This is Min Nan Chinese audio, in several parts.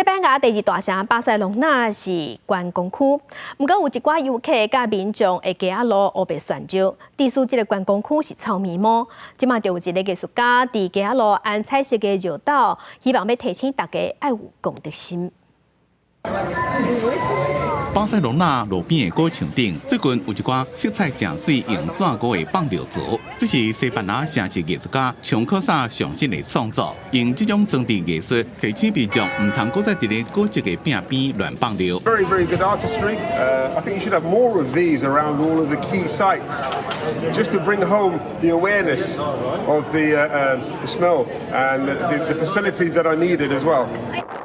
西班牙第二大城巴塞隆納是觀光區，毋過有一寡遊客佮民眾會街仔路烏白竄尿，致使這个觀光區是臭毛毛。這馬就有一个藝術家佇街仔路安彩色的尿斗，希望欲提醒大家愛有公德心。巴塞隆納路邊的果場頂，最近有一寡色彩誠媠用紙糊的放尿槽，這是西班牙城市藝術家松科薩上新的創作，用這種裝置藝術提醒民眾毋通閣再佇咧古蹟的壁邊亂放尿。 Very, very good artistry. I think you should have more of these around all of the key sites, just to bring home the awareness of the smell and the facilities that are needed as well.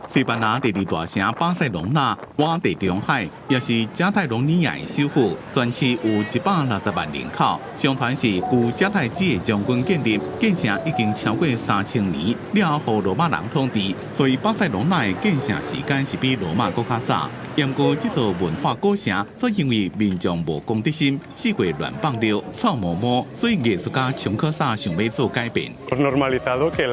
西班牙第二大城巴塞隆納，倚地中海，也是加泰隆尼亞的首府，全市有160萬人口。相傳是古迦太基的將軍建立，建城已經超過3000年，了後予羅馬人統治，所以巴塞隆納的建城時間是比羅馬閣較早。毋過這座文化古城，卻因為民眾無公德心，四處亂放尿、臭毛毛，所以藝術家松科薩想欲做改變。 Normalizado que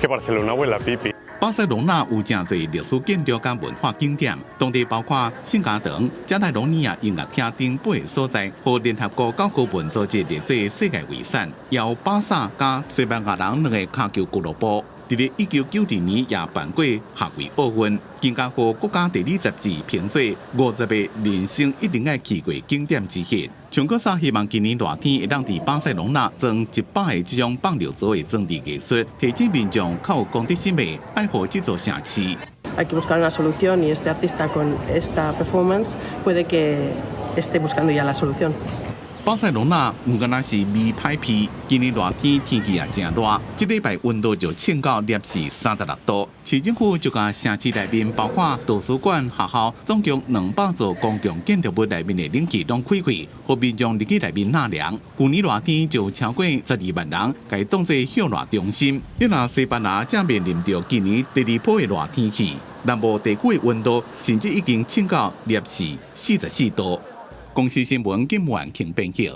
Barcelona huela a pipi. 巴塞隆納有誠濟歷史建築佮文化景點，當地包括聖家堂、加泰隆尼亞音樂廳等八个所在，予聯合國教科文組織列做世界遺產。由巴薩佮西班牙人兩个跤球俱樂部，佇咧1992年也辦過夏季奧運，更加予國家地理雜誌評做50個人生一定愛去過景點之一。松科薩希望今年熱天會當佇巴塞隆納裝100個這種放尿槽的裝置藝術，提醒民眾較有公德心的愛護這座城市。 Hay que buscar una solución y este artista con esta performance puede que esté buscando ya la solución. 巴塞隆納毋干焦是味歹鼻，今年熱天天氣也誠熱，這禮拜溫度就衝到攝氏36度。市政府就共城市內面包括圖書館、學校，總共200座公共建築物內面的冷氣攏開開，予民眾入去內面納涼。舊年熱天就超過12萬人，共當做歇熱中心。你若西班牙正面臨著今年第二波的熱天氣，南部地區的溫度甚至已經衝到攝氏44度。公視新聞金婉慶編譯。